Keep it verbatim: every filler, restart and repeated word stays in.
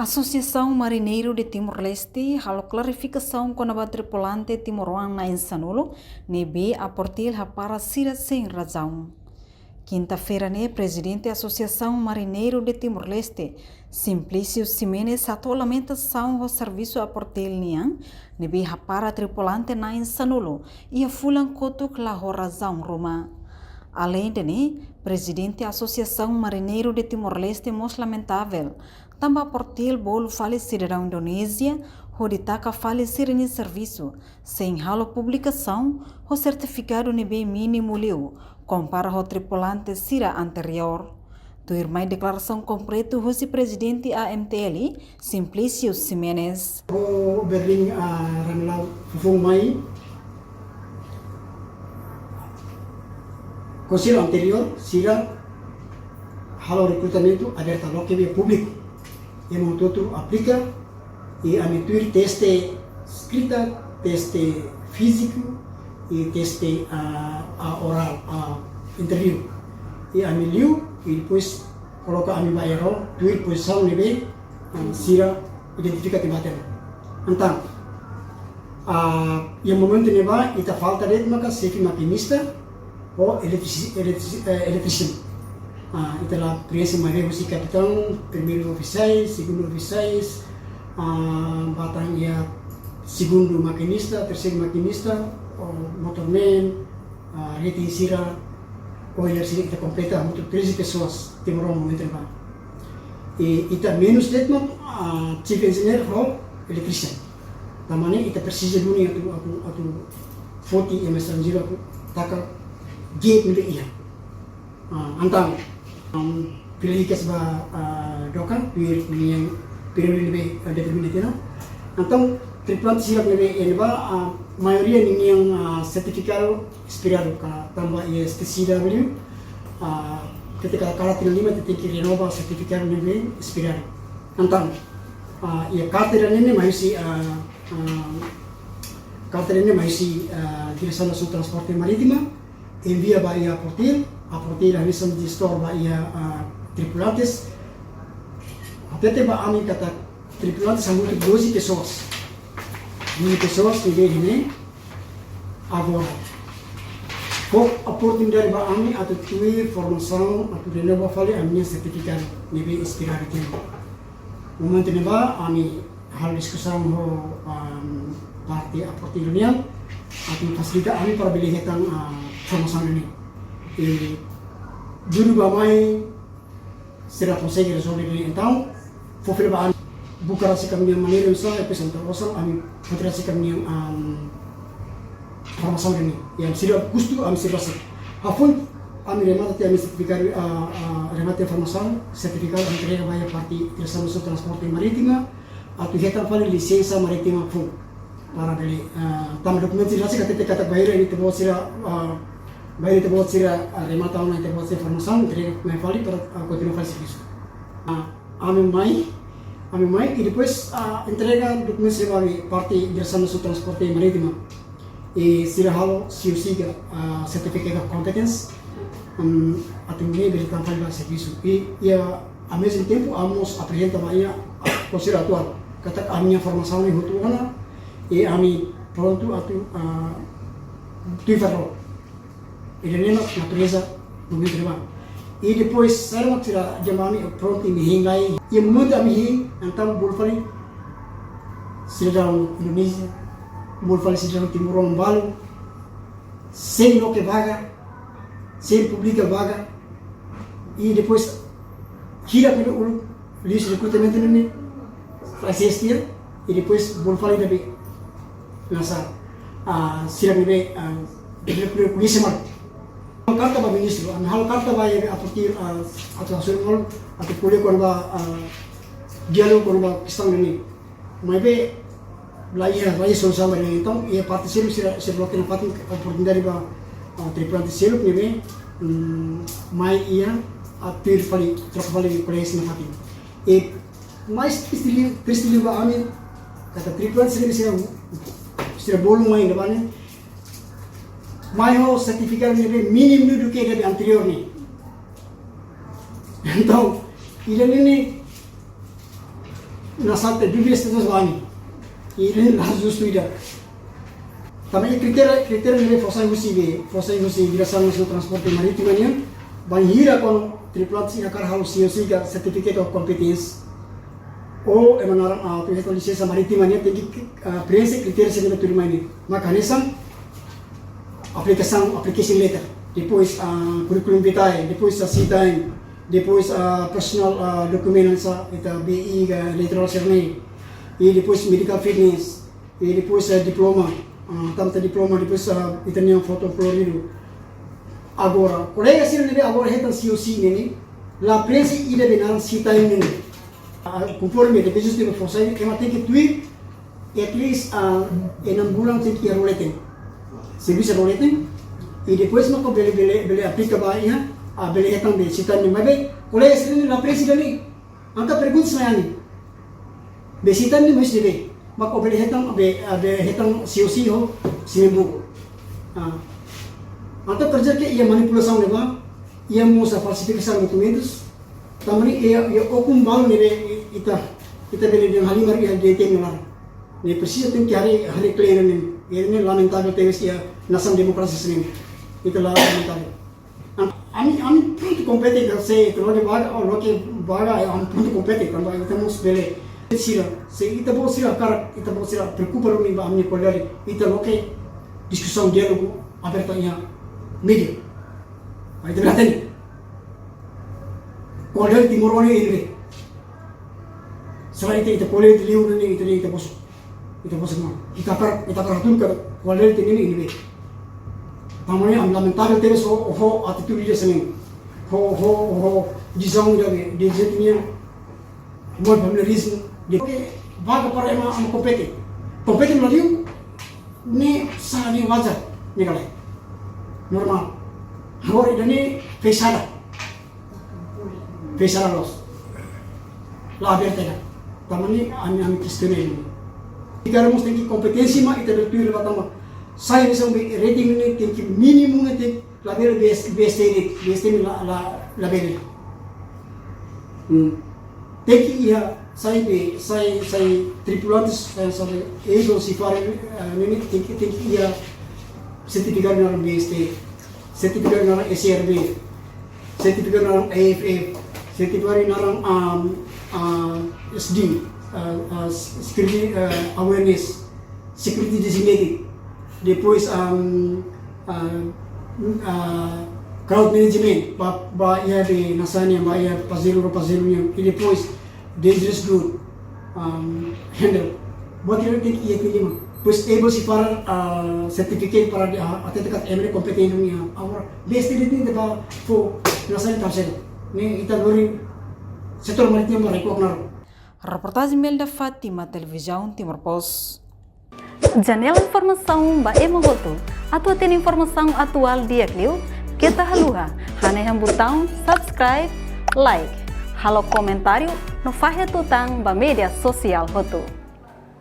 Asosiasaun Marineiru de Timor-Leste halo klarifikasaun kona-ba tripulante timoroan na'in sanulu ne'ebé APORTIL hapara sira sein razaun. Kinta-feira ne'e, Prezidente Asosiasaun Marineiru de Timor-Leste, Simplício Ximenes, hato'o lamentasaun ho servisu APORTIL nian ne'ebé hapara tripulante na'in sanulu iha fulan kotuk la ho razaun ruma. Aleinde ne'e, Prezidente Asosiasaun Marineiru de Timor-Leste mós lamentavel tanba APORTIL bolu fali sidadaun Indonézia hodi taka fali sira-nia servisu, sein halo publikasaun ho sertifikadu ne'ebé mínimu liu, kompara ho tripulante sira anteriór. Tuirmai deklarasaun kompletu husi Prezidente AMTL, Simplício Ximenes. Ho Berlin, ah, Ramelau foufoun mai, Konsellu anteriór sira halo rekrutamentu aberta loke ba públiku. Ema hotu-hotu aplika, i ami tuir teste eskrita, teste fíziku, i teste, ah, ah, orál, ah, interview. I ami liu, i depois koloka ami ba iha rol, tuir pozisaun ne'ebé, ah, sira identifika tiha ba tela. Entaun, ah, iha momentu ne'ebá, ita falta de'it maka xefe makinista, ho eletrisi-, eletrisi-, eh, electrician. Ah, ita la preenxe maibé husi kapitaun, primeiru ofisiál, segundu ofisiál, ah, ba tan iha segundu makinista, terseiru makinista, ho motorman, ah, rete sira, oiler sira, ita kompleta hamutuk treze pessoas, timoroan momentu ne'ebá. I ita menus de'it mak, ah, chief engineer ho electrician. Tanba ne'e ita presiza duni atu, atu, atu foti ema estranjeiru atu taka gate ne'ebé iha. Ah, entaun, um, fila hikas ba, ah, Dokan, tuir ninia períodu ne'ebé, ah, determina tiha ona. Entaun, tripulante sira ne'ebé iha ne'ebá, ah, maioria ninia, ah, sertifikadu espiradu ka tanba iha S T C W, ah, ketika karik tinan lima ita tenke renova sertifikadu ne'ebé espiradu. Entaun, ah, iha karta ida-ne'e mai husi, ah, ah, karta ida-ne'e mai husi, ah, Diresaun Nasionál Transporte Marítima, envia ba iha APORTIL, APORTIL hanesan jestór ba iha, ah, tripulantes. Hatete ba ami katak tripulantes hamutuk doze pessoas. Doze pessoas ne'ebé iha ne'e agora. Fó oportunidade ba ami atu tuir formasaun, atu renova fali ami-nia sertifikadu ne'ebé espiradu tiha ona. Momentu ne'ebá ami halo diskusaun ho, um, parte APORTIL nian, atu fasilita ami para bele hetan, ah, formasaun ne'e. I duni ba mai sira konsege rezolve ne'e, entaun fó fila ba ami buka rasik ami-nia maneira oinsá, e depois ami tau osan, ami foti rasik ami-nia, um, formasaun ne'e. I ami sira kustu, ami sira rasik. Hafoin ami remata tiha ami sertifikadu, ah, ah, remata formasaun, sertifikadu ami entrega ba iha parte Diresaun Nasionál Transporte Marítima, atu hetan fali lisensa marítima foun. Para bele, ah, tanba dokumentu sira rasik, hatete katak bainhira ita-boot sira, ah, bainhira ita-boot sira, ah, remata ona ita-boot sira formasaun, entrega mai fali para, ah, kontinua fali servisu. Ah, ami mai, ami mai, i depois, ah, entrega dokumentu sira ba parte Diresaun Nasionál Transporte Marítima. I sira halo C O C ka, ah, Certificate of Competence, um, atu nune'e bele tama fali ba servisu. I, i, ah, ao mesmo tempo, ami mós aprezenta ba iha, ah, Konsellu atuál katak ami-nia formasaun ne'e hotu ona, i ami prontu atu, ah, tuir fali rol. Ida-ne'e mak natureza momentu ne'ebá. I depois, saida mak sira dehan ba ami, prontu imi hein lai. I momentu ami hein, entaun bolu fali sidadaun Indonézia, bolu fali sidadaun timoroan balu, sein loke vaga, sein publika vaga, i depois hirak ne'ebé uluk liuhusi rekrutamentu ne'e, faz este ano, i depois bolu fali ne'ebé lansa, ah, sira ne'ebé, ah, ne'ebé koñese malu. Karta ba ministru, ami halo karta ba iha APORTIL, ah, atu hasoru malu, atu ko'alia kona-ba, ah, diálogu kona-ba kestaun ne'e. Maibé la iha, la iha solusaun ba ne'e. Entaun, iha parte seluk sira, sira la hatene nafatin oportunidade ba, ah, tripulante seluk ne'ebé, mm, mai iha, ah, tuir fali, troka fali kolega sira nafatin. I mais triste liu, triste liu ba ami, katak tripulante sira, sira, sira bolu mai ne'ebá ne'e, mai ho sertifikadu ne'ebé mínimu duké ida-ne'ebé anteriór ne'e. Entaun, ida-ne'e ne'e, Nasaun ne'e dúvida se tos bani. Ida-ne'e la justu ida. Tanba iha kritéria, kritéria ne'ebé fó sai husi be, fó sai husi Diresaun Nasionál Transporte Marítima nian, bainhira kuandu tripulante sira hakarak halo C O C ka Certificate of Competence, ou ema naran, ah, atu hetan lisensa marítima nian, tenke, ah, preenxe kritéria sira-ne'ebé tuirmai ne'e. Mak hanesan aplikasaun, application letter, depois, ah, curriculum vitae, depois, ah, sea time, depois, ah, personal, ah, document hanesan ita B I ka elettoral sira-ne'e, i depois medical fitness, i depois, ah, diploma, ah, tanba diploma, depois, ah, ita-nia foto koloridu. Agora, kolega sira ne'ebé agora hetan C O C ne'e, la preenxe ida be naran sea time ne'e. Ah, konforme dekretu ne'ebé fó sai, ema tenke tuir, at least, ah, enam bulan tenke iha roleten. Servisu iha roleten. I depois mak bele, bele, bele aplika ba iha, ah, bele hetan be sea time ne'e. Maibé kolega sira-ne'e la preenxe ida-ne'e. Entaun pergunta sai ami. Be sea time ne'e mós ne'ebé. Mak bele hetan, be, ah, be hetan C O C ho, sinembu. Ah. Entaun kerja ke iha manipulasaun ne'ebá, iha mós falsifikasaun dokumentus, tanba ne'e iha, iha okun balu ne'ebé ita, ita bele dehan halimar iha D T M ne'e laran. Ne'e presiza tenke haree, haree klaru ne'e. Ne'e lamentavel tebes iha nasaun demokrasia sira-ne'e. Ita la lamentavel. Am-, ami, ami prontu kompete ka se ita loke vaga, ou loke vaga, ami prontu kompete, tanba ita mós bele. Sira, se ita-boot sira hakarak, ita-boot sira preokupa duni ba ami-nia kualidade, ita loke diskusaun diálogu aberta iha média. Ba ita bele hatene. Kualidade timoroan ne'e ne'ebé. Selain ita, ita kualidade liur ne'e, ita, ita bosok. Ita bosok malu. Ita hakarak, ita hakarak hatún katak kualidade ita-nia ne'e ne'ebé. Tanba ne'e ami lamentavel tebes ho, ho atitude ida hanesan ne'e. Ho, ho, ho, ho, dezaun ida be, dezaun ida ne'e. Mós familiarizmu. De ke vaga para ema, ema kompete. Kompete la liu, ne'e sá, ne'e wajar, ne'e ka lae. Normál. Agora ida-ne'e fechada. Fechada loos. La aberta ida. Tanba ne'e ami, ami kestiona ne'e. Ita mós tenke kompeténsia mak ita bele tuir ba tanba. Sai hanesan be rating ne'e tenke mínimu ne'e tenke labele B S, B S T ne'e, B S T ne'e la, la, labele. Hmm. Tenke iha sai be, sai, sai tripulante, sai, sai able seafarer, eh, ne'e tenke, tenke iha sertifikadu naran B S T, sertifikadu naran S R B, sertifikadu naran A F F, sertifikadu naran, um, uh, S D, uh, uh, security, uh, awareness, security designated, depois, um, uh, uh, crowd management, ba, ba iha be nasaun nian, ba iha pazelu, pazelu nian, i depois dangerous good, um, handle. Buat ida-ne'e tenke iha tiha liman. Depois able seafarer, uh, certificate para de, uh, hatete katak ema ne'e kompetente nian. Agora, B S T ne'e tenke ba fó nasaun terseiru. Ne'e ita lori setór marítimu ba rekognaro. Reportajen Melda Fátima, Televizaun Timor Post. Janela informasaun ba ema hotu. Atu hatene informasaun atuál di'ak liu, keta haluha hanehan butaun subscribe, like, halo komentáriu no fahe tutan ba média sosiál hotu.